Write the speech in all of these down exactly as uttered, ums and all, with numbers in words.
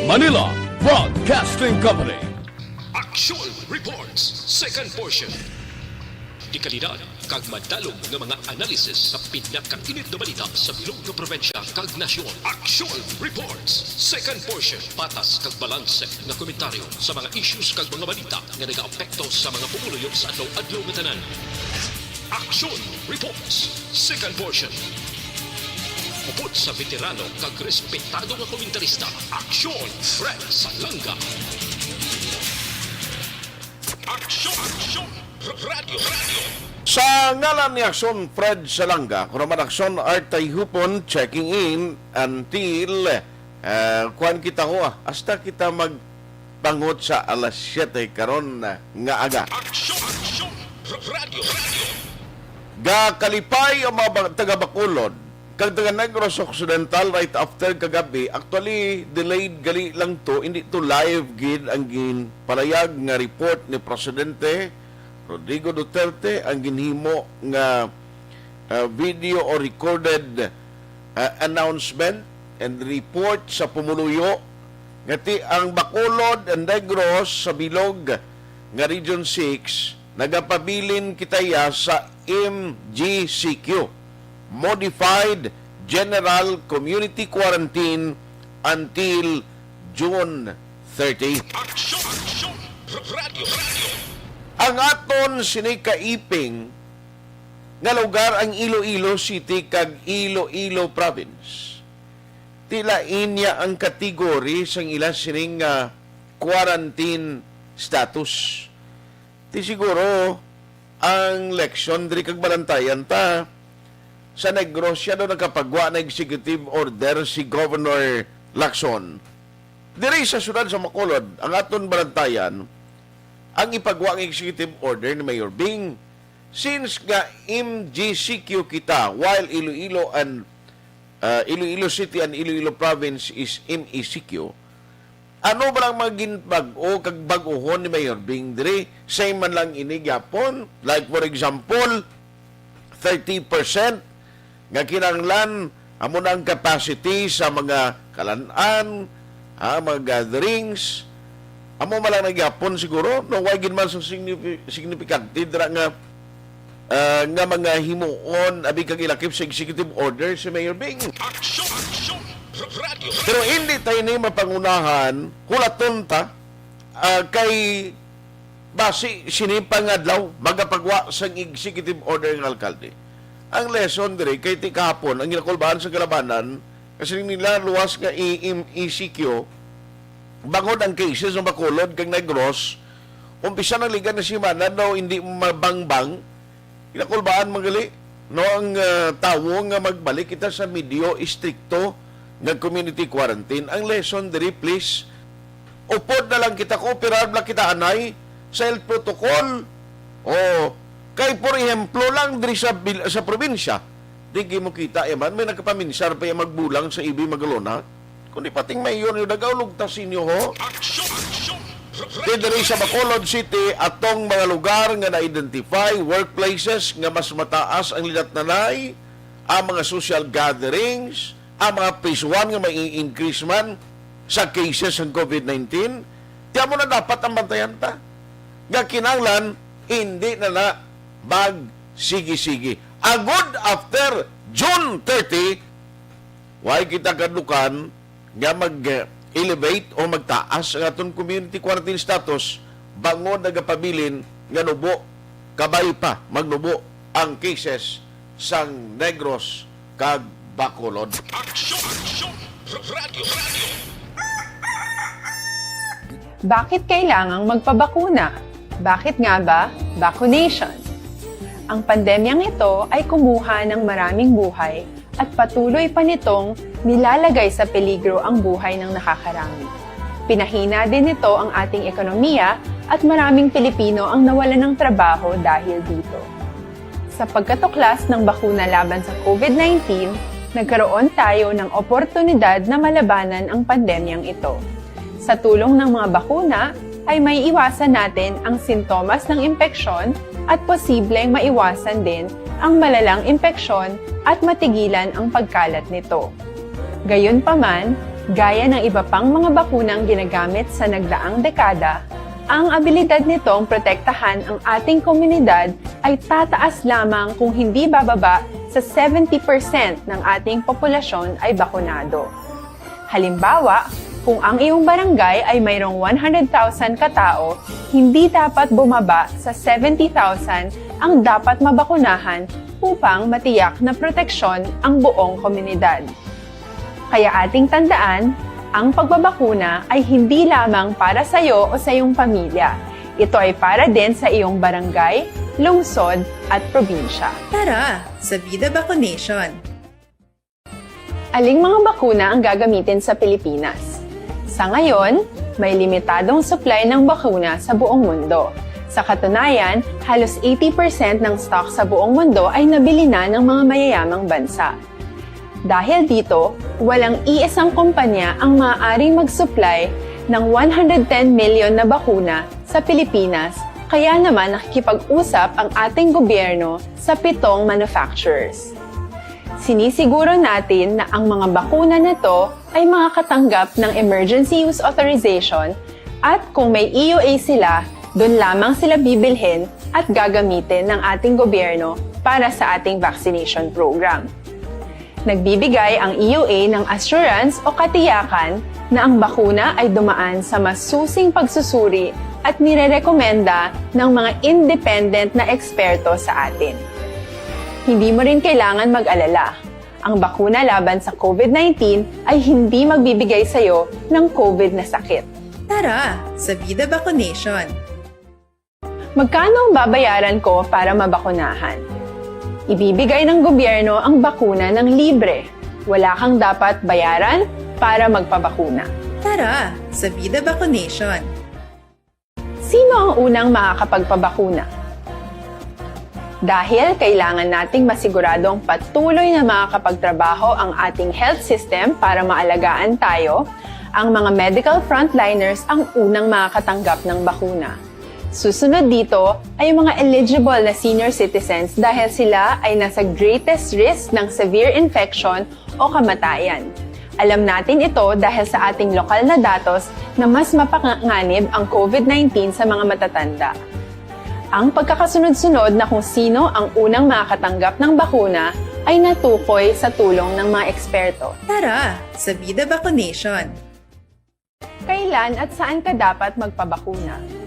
Manila Broadcasting Company. Action Reports, second portion. Dekalidad kag madalom nga mga analysis sa pinakainit nga balita sa bilog nga probinsya kag nasyon. Action Reports, second portion. Patas kag balanse nga komentaryo sa mga issues kag mga balita nga nagaapekto sa mga pumuluyo sa adlaw-adlaw nga tanan. Action Reports, second portion. Upod sa veterano kag respetado nga komentarista, Action Fred Salanga. Action, Action, R-, Radyo, Radyo. Sa ngalan ni Action Fred Salanga, ako naman Action Art Tayhupon, checking in until, eh, kuwan kita ko, ah, hasta kita magpangot sa alas siyete karon, ah, nga aga. Action, Action, R-, Radyo, Radyo. Gakalipay ang mga ba-, taga Bacolod kag taga Negros Occidental right after kagabi. Actually, delayed gali lang to, hindi to live gid ang ginpalayag nga report ni Presidente Rodrigo Duterte, ang ginhimo nga, ah, video or recorded, ah, announcement and report sa pumuluyo nga ti ang Bacolod and Negros sa bilog nga Region six, nagapabilin kita ya sa M G C Q, Modified General Community Quarantine, until June thirty. Action! Action! Radyo! Radyo! Ang aton sini kaiping nga lugar ang Iloilo City kag Iloilo Province. Tila inya ang kategori sang ila sining, ah, quarantine status. Ti siguro ang leksyon diri kag balantayan ta, sa Negros siya daw nakapagwa na executive order si Governor Lacson. Diri sa siyudad sa Bacolod, ang aton balantayan, ang ipagwa nga executive order ni Mayor Bing, since nga M G C Q kita, while Iloilo and, uh, Iloilo City and Iloilo Province is M E C Q, ano ba lang mga ginbag-o kag bag-ohon ni Mayor Bing diri? Same man lang ini gyapon. Like, for example, thirty percent nga kinahanglan amo na ang capacity sa mga kalan-an, ha, mga gatherings. Amo man lang na gyapon siguro, no, way gid man sa signifi-, signifikante dira nga, ah, nga mga himuon abi kag ilakip sa executive order si Mayor Bing. Action! Action! Radyo! Pero hindi tayo ni mapangunahan, hulaton ta, ah, kay basi sini pa nga adlaw magapagwa sang executive order ang alkalde. Ang lesson diri kay ti kahapon ang ginakulbaan sa kalabanan, kasi nila luwas nga i-, im-, E C Q, bangod ang cases sa Bacolod kag Negros, umpisa ng liga na semana daw hindi mabangbang. Ginakulbaan man gali, no, ang, ah, tawo nga magbalik kita sa medyo istrikto nga community quarantine. Ang lesson diri, please, upod na lang kita, kooperar lang kita anay sa health protocol. O, kay, por ehemplo lang, diri sa bil-, sa probinsya, di gyud mo kita, eh, man, may nagkapaminsar pa yung magbulang sa E B Magalona. Kundi pating mayor nyo, nagaulog ta sa inyo, ho? Action! Action! Kay diri sa Bacolod City, atong mga lugar nga na-identify, workplaces nga mas mataas ang lidatnanay, ang mga social gatherings, ang mga phase one nga may increase man sa cases ng COVID nineteen, ti amo na dapat ang bantayan ta. Nga kinahanglan, hindi na na magsigi-sigi. Agod after June thirty, way kita kadukan nga mag-elevate o magtaas ang aton community quarantine status, bangod nagapabilin nga nubo, kabay pa magnubo ang cases sang Negros kag Bacolod. Aksyon! Aksyon! Radyo! Radyo! Bakit kailangang magpabakuna? Bakit nga ba vaccination? Ang pandemyang ito ay kumuha ng maraming buhay at patuloy pa nitong nilalagay sa peligro ang buhay ng nakakarami. Pinahina din nito ang ating ekonomiya at maraming Pilipino ang nawalan ng trabaho dahil dito. Sa pagkatuklas ng bakuna laban sa COVID nineteen, nagkaroon tayo ng oportunidad na malabanan ang pandemyang ito. Sa tulong ng mga bakuna, ay maiiwasan natin ang sintomas ng impeksyon at posibleng maiwasan din ang malalang impeksyon at matigilan ang pagkalat nito. Gayunpaman, Gaya ng iba pang mga bakunang ginagamit sa nagdaang dekada, ang abilidad nitong protektahan ang ating komunidad ay tataas lamang kung hindi bababa sa seventy percent ng ating populasyon ay bakunado. Halimbawa, kung ang iyong barangay ay mayroong one hundred thousand katao, hindi dapat bumaba sa seventy thousand ang dapat mabakunahan upang matiyak na proteksyon ang buong komunidad. Kaya ating tandaan, ang pagbabakuna ay hindi lamang para sa iyo o sa iyong pamilya. Ito ay para din sa iyong barangay, lungsod, at probinsya. Tara, sa Vida Vaccination! Aling mga bakuna ang gagamitin sa Pilipinas? Sa ngayon, may limitadong supply ng bakuna sa buong mundo. Sa katunayan, halos eighty percent ng stock sa buong mundo ay nabili na ng mga mayayamang bansa. Dahil dito, walang iisang kumpanya ang maaaring mag-supply ng one hundred ten million na bakuna sa Pilipinas, kaya naman nakikipag-usap ang ating gobyerno sa pitong manufacturers. Sinisiguro natin na ang mga bakuna na to ay makakatanggap ng emergency use authorization at kung may E U A sila, doon lamang sila bibilhin at gagamitin ng ating gobyerno para sa ating vaccination program. Nagbibigay ang E U A ng assurance o katiyakan na ang bakuna ay dumaan sa masusing pagsusuri at nirerekomenda ng mga independent na eksperto sa atin. Hindi mo rin kailangan mag-alala. Ang bakuna laban sa COVID nineteen ay hindi magbibigay sa iyo ng COVID na sakit. Tara, sa Vida Vaccination! Magkano ang babayaran ko para mabakunahan? Ibibigay ng gobyerno ang bakuna ng libre. Wala kang dapat bayaran para magpabakuna. Tara, sa Vida Vaccination! Sino ang unang makakapagpabakuna? Dahil kailangan nating masiguradong patuloy na makakapagtrabaho ang ating health system para maalagaan tayo, ang mga medical frontliners ang unang makakatanggap ng bakuna. Susunod dito ay ang mga eligible na senior citizens dahil sila ay nasa greatest risk ng severe infection o kamatayan. Alam natin ito dahil sa ating lokal na datos na mas mapanganib ang COVID nineteen sa mga matatanda. Ang pagkakasunod-sunod na kung sino ang unang makakatanggap ng bakuna ay natukoy sa tulong ng mga eksperto. Tara, sa Vida Vaccination! Kailan at saan ka dapat magpabakuna?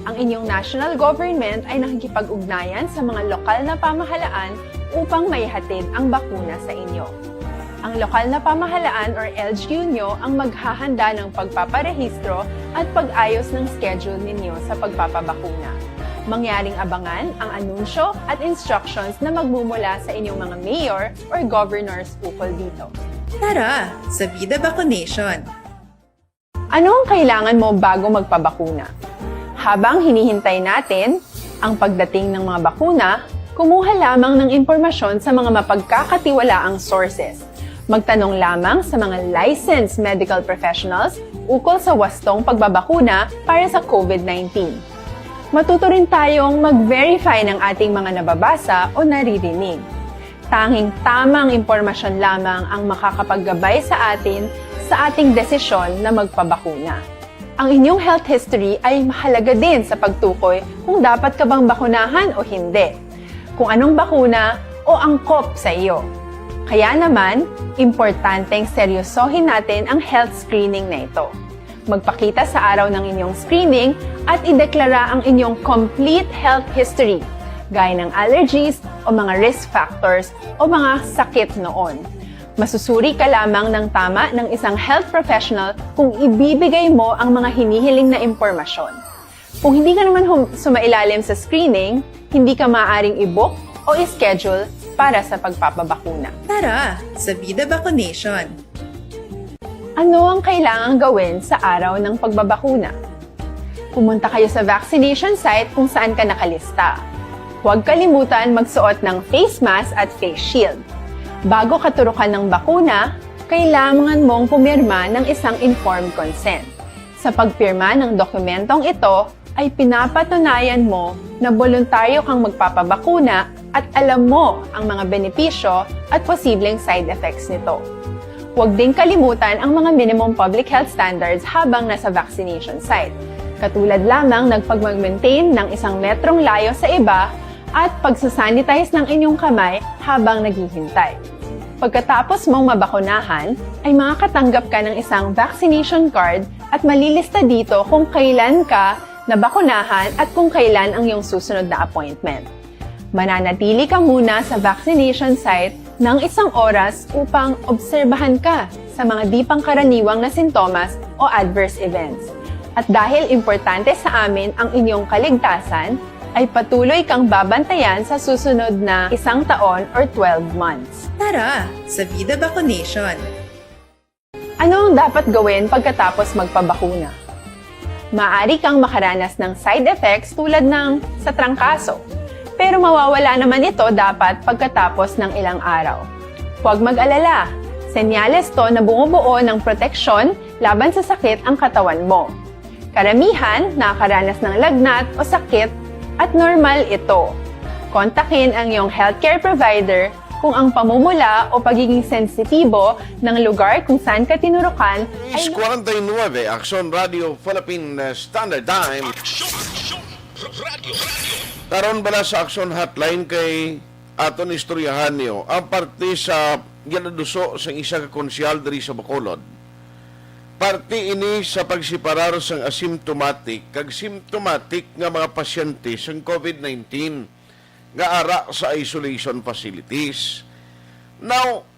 Ang inyong national government ay nakikipag-ugnayan sa mga lokal na pamahalaan upang maihatid ang bakuna sa inyo. Ang lokal na pamahalaan or L G U nyo ang maghahanda ng pagpaparehistro at pag-ayos ng schedule ninyo sa pagpapabakuna. Mangyaring abangan ang anunsyo at instructions na magmumula sa inyong mga mayor or governors ukol dito. Tara, sa Vida Vaccination! Ano ang kailangan mo bago magpabakuna? Habang hinihintay natin ang pagdating ng mga bakuna, kumuha lamang ng impormasyon sa mga mapagkakatiwalaang sources. Magtanong lamang sa mga licensed medical professionals ukol sa wastong pagbabakuna para sa COVID nineteen. Matuto rin tayong mag-verify ng ating mga nababasa o naririnig. Tanging tamang impormasyon lamang ang makakapaggabay sa atin sa ating desisyon na magpabakuna. Ang inyong health history ay mahalaga din sa pagtukoy kung dapat ka bang bakunahan o hindi, kung anong bakuna o angkop sa iyo. Kaya naman, importanteng seryosohin natin ang health screening na ito. Magpakita sa araw ng inyong screening at ideklara ang inyong complete health history, gaya ng allergies o mga risk factors o mga sakit noon. Masusuri ka lamang ng tama ng isang health professional kung ibibigay mo ang mga hinihiling na impormasyon. Kung hindi ka naman hum- sumailalim sa screening, hindi ka maaaring i-book o i-schedule para sa pagpapabakuna. Tara, sa Vida Vaccination! Ano ang kailangang gawin sa araw ng pagbabakuna? Pumunta kayo sa vaccination site kung saan ka nakalista. Huwag kalimutan magsuot ng face mask at face shield. Bago katurukan ng bakuna, kailangan mong pumirma ng isang informed consent. Sa pagpirma ng dokumentong ito, ay pinapatunayan mo na boluntaryo kang magpapabakuna at alam mo ang mga benepisyo at posibleng side effects nito. Huwag ding kalimutan ang mga minimum public health standards habang nasa vaccination site, katulad lamang ng pagmag-maintain ng isang metrong layo sa iba at pagsasanitize ng inyong kamay habang naghihintay. Pagkatapos mong mabakunahan, ay makakatanggap ka ng isang vaccination card at malilista dito kung kailan ka nabakunahan at kung kailan ang iyong susunod na appointment. Mananatili ka muna sa vaccination site ng isang oras upang obserbahan ka sa mga di pangkaraniwang na sintomas o adverse events. At dahil importante sa amin ang inyong kaligtasan, ay patuloy kang babantayan sa susunod na isang taon or twelve months. Tara sa Vida Vaccination! Ano ang dapat gawin pagkatapos magpabakuna? Maaari kang makaranas ng side effects tulad ng sa trangkaso, pero mawawala naman ito dapat pagkatapos ng ilang araw. Huwag mag-alala, senyales to na bumubuo ng proteksyon laban sa sakit ang katawan mo. Karamihan nakakaranas ng lagnat o sakit at normal ito. Kontakin ang iyong healthcare provider kung ang pamumula o pagiging sensitibo ng lugar kung saan ka tinurukan ay Is forty-nine, Aksyon Radio Philippine Standard Time. Aksyon, aksyon, radyo, radyo. Karon bala sa Aksyon Hotline kay aton istoryahan niyo ang parte sa ginaduso sang isa ka konsyal diri sa Bacolod. Parte ini sa pagseparar sang asymptomatic kag symptomatic nga mga pasyente sang COVID nineteen nga ara sa isolation facilities. Now,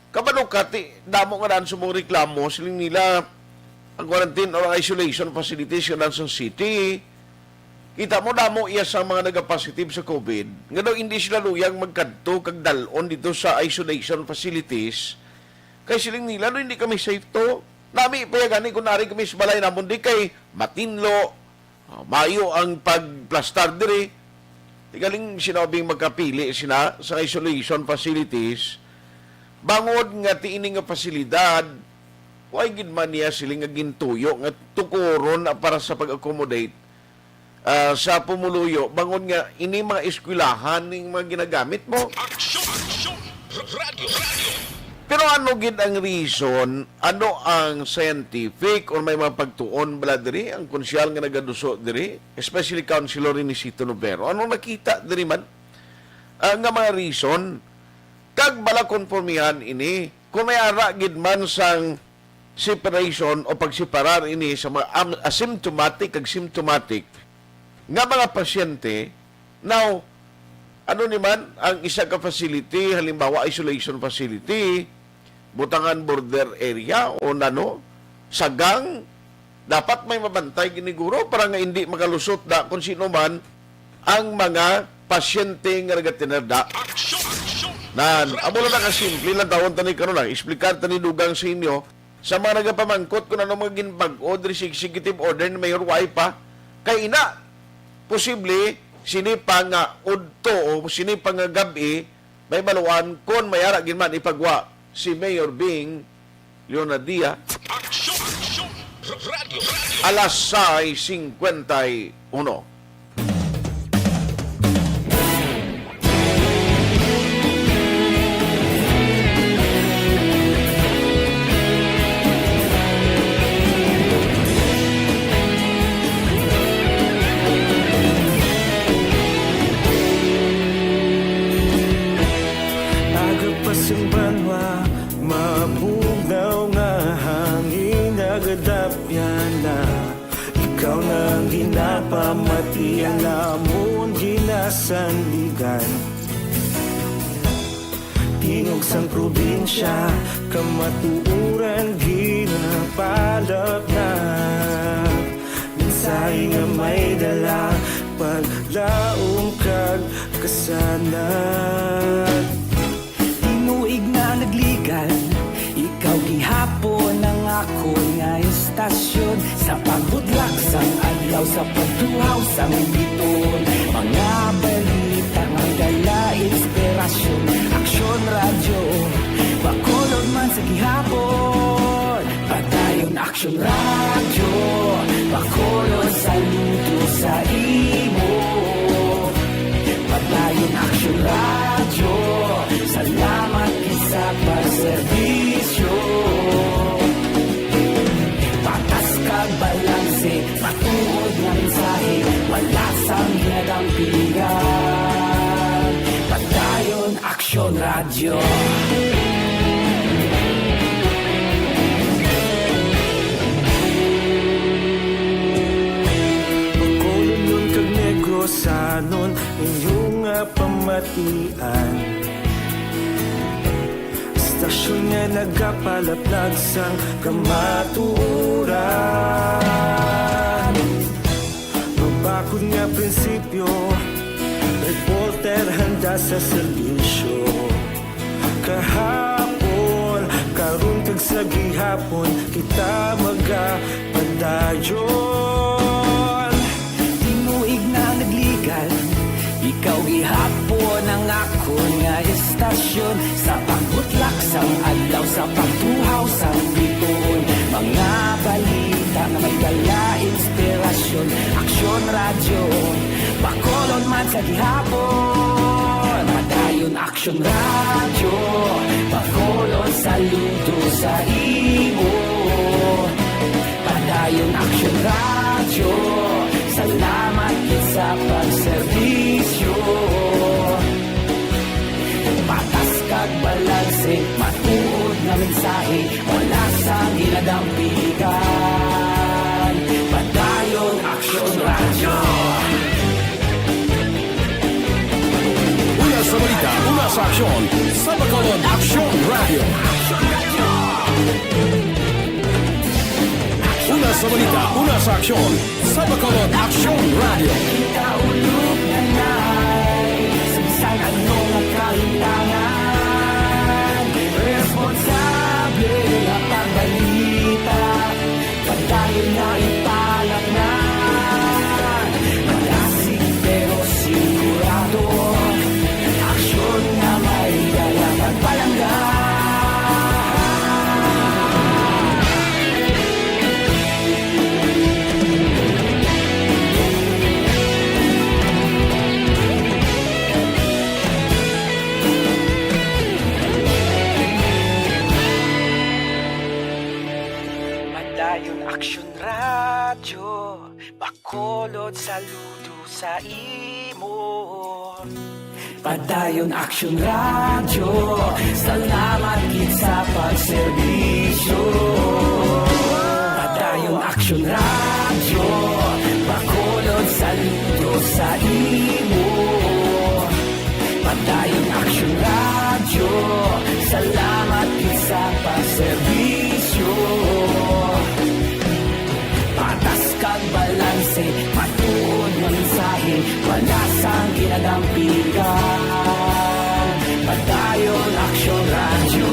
kabalo ka, ti, damo nga daan sa mga reklamo, siling nila, ang quarantine or ang isolation facilities nga daan sa city, kita mo, damo iya sa mga nagapositive sa COVID, nga daw hindi sila luyag magkadto kag dal-on dito sa isolation facilities, kay siling nila, "No, hindi kami safe to." Nami pa ya gani kung nari kami sa balay namon, di kay matinlo, ah, mayo ang pagplastar diri. Di galing sinabing magkapili sina sa isolation facilities, bangod nga ti ini nga pasilidad, way gid man niya sila nga gintuyo nga tukuron na para sa pag-accommodate, ah, sa pumuluyo, bangod nga ini mga eskwelahan ning mga ginagamit mo. Aksyon! Aksyon! Radyo! Radyo! Pero ano gid ang reason? Ano ang scientific or may mga pagtuon bala diri ang konsyal nga nagaduso diri, especially Councilor Renisito Novero? Ano nakita diri man, ah, nga mga reason? Kag bala konpormihan ini kung may ara gid man sang separation o pagseparar ini sa mga am-, asymptomatic kag symptomatic nga mga pasyente. Now, ano ni man ang isa ka facility, halimbawa, isolation facility, butangan border area o nano, sagang, dapat may mabantay gid ni guro para nga hindi makalusot da kung sino man ang mga pasyente nga nagatener da. Nan, amo lang na kasimple lang tawon tani karon lang, explicar tani dugang sa inyo. Sa mga nagapamangkot kung ano mga ginbag-o diri sa executive order ni Mayor, way pa. Kay ina, posible, sini pa nga udto o sini pa nga gab-i, may baluan kon may ara gid man ipagwa si Mayor Bing Leonadia. Aksyon! Aksyon! Radyo! Radyo! Alas sais singkwenta y uno. Aga pa sang banwa, mabugnaw nga hangin nagadapyan na. Ikaw na ang ginapamati, ang amon ginasandigan. Tingog sang probinsya, kamatuoran ginapalapnap. Mensahe nga may dala, paglaom kag kasanag. Tinuig na nagligal, ikaw gihapon ang akon nga estasyon. Sa pagbudlak sang adlaw, sa pagtuhaw sang biton, mga balita nga dala inspirasyon. Aksyon Radyo, Bacolod man sa gihapon. Padayon Aksyon Radyo, Bacolod, saludo sa imo. Padayon Aksyon Radyo, salamat gid sa pagserbisyo. Bacolodon kag Negrosanon, inyo nga pamatian. Istasyon nga nagapalaplag sang kamatuoran. Mabakod nga prinsipyo, reporter handa sa serbisyo. Kahapon, karon kag sa gihapon, kita magapadayon. Tinuig na nagligad, ikaw gihapon ang akon nga istasyon. Sa pagbutlak sang adlaw, sa pagtuhaw sang bituon, mga balita nga may dala inspirasyon. Aksyon Radyo, Bacolod man sa gihapon. Padayon Aksyon Radyo, Bacolod saludo sa imo. Padayon Aksyon Radyo, salamat gid sa pagserbisyo. Patas kag balanse, matuod nga mensahe, wala sang ginadampigan. Padayon Aksyon Radyo. Una sa balita, una sa aksyon, sa Bacolod Aksyon Radyo. Una sa balita, una sa aksyon, sa Bacolod Aksyon Radyo. Kita ulog na nai, sa bisan ano nga kahitangan, responsable nga pagbalita. Padayon na ipalatnan, malasig pero sigurado. Aksyon nga may dala pagpalangga. Padayon Aksyon Radyo, Bacolod saludo sa imo. Padayon Aksyon Radyo, salamat gid sa pagserbisyo. Padayon Aksyon Radyo, Bacolod saludo sa imo. Padayon Aksyon Radyo, salamat gid sa pagserbisyo. Patas kag balanse, matuod nga mensahe, wala sang ginadampigan. Padayon Aksyon Radyo.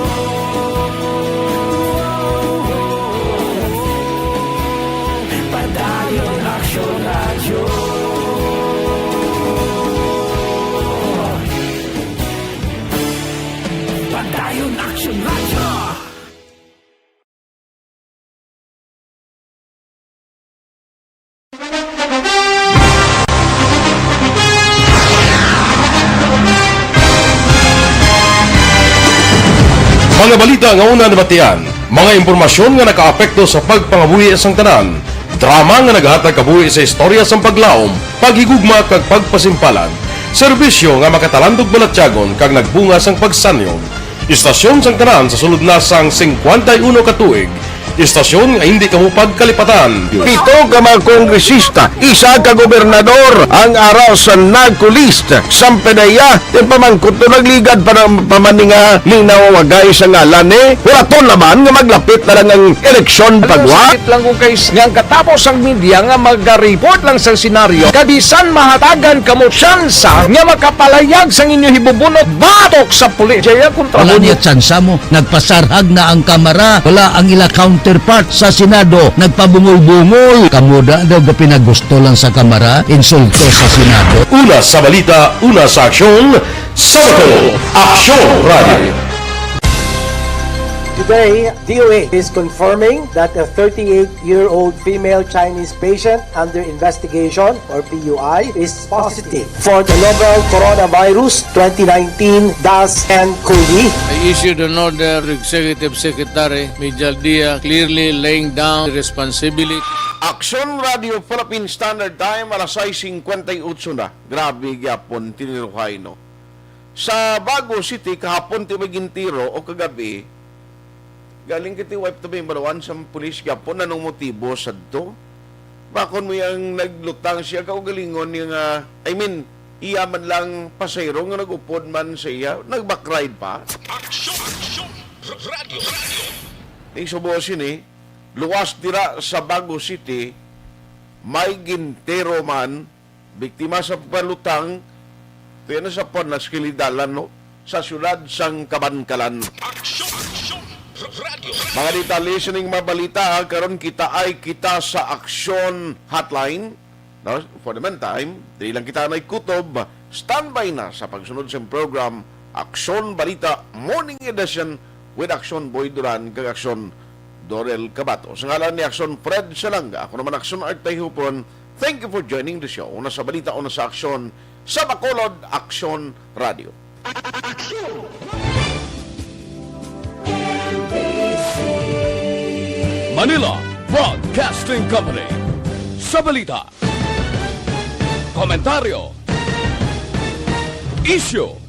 Padayon Aksyon Radyo. Padayon Aksyon Radyo. Mga balita nga una nabatian, mga impormasyon nga nakaapekto sa pagpangabuhi sang tanan, drama nga nagahatag kabuhi sa istorya sang paglaom, paghigugma kag pagpasimpalan, serbisyo nga makatalandog balatyagon kag nagbunga sang pagsanyog. Istasyon sang tanan sa sulod na sang singkwenta y uno ka tuig. Istasyon nga hindi kamo pagkalipatan. Pito ka mga kongresista, isa ka gobernador ang ara sa narco list. Sampanaya, ti pamangkot to nagligad pa ng pamaninga ni nawawagay sa ngalan ni Huraton naman nga maglapit na lang ang eleksyon pagwa. Sakit lang kung kay s-, nga ang katapos ang media nga mag-report lang sa senaryo, kag bisan mahatagan kamo tsansa nga makapalayag sang inyo hibubunot batok sa pulis. Jaya kontra Wala mo. Niya tsansa mo. Nagpasarhag na ang Kamara. Wala ang ila counterpart sa Senado. Nagpabungol-bungol. Kamo da daw gapinagusto lang sa Kamara. Insulto sa Senado. Una sa balita, una sa aksyon, sa Bacolod Aksyon Radio. Today, D O H is confirming that a thirty-eight-year-old female Chinese patient under investigation, or P U I, is positive for the novel coronavirus twenty nineteen dash N COVID. I issued an order to Executive Secretary Mijal Dia, clearly laying down the responsibility. Aksyon Radio Philippine Standard Time, alas sais singkwenta y otso na. Grabe gyapon, tiniruhay, no? Sa Bago City, kahapon ti may gintiro o kagabi, galing kiti wife to may balawan sa pulis gyapon. Anong motibo sadto? Bakon mo yang naglutang siya, kaugalingon niya nga, I mean, iya man lang pasahero nga nag-upod man sa iya, nag-backride pa. Aksyon! Aksyon! Radyo! Radyo! Ning subo sini, luwas dira sa Bago City, may gintiro man, biktima sa pagpalutang, tuya na sa Ponas Kilidalan, no? Sa siyudad sang Kabankalan. Aksyon! Aksyon! Radyo! Mga detalye sining mga balita, ha? Karon kita ay kita sa Aksyon Hotline. No? For the meantime, dili lang kita na kutob. Standby na sa pagsunod sa program, Aksyon Balita Morning Edition with Aksyon Boy Duran kag Aksyon Dorel Cabato. Sa ngalan ni Aksyon Fred Salanga, ako naman Aksyon Art Tayhupon. Thank you for joining the show. Una sa balita, una sa aksyon, sa Bacolod, Aksyon Radio. Manila Broadcasting Company. Sa balita, komentaryo, isyu,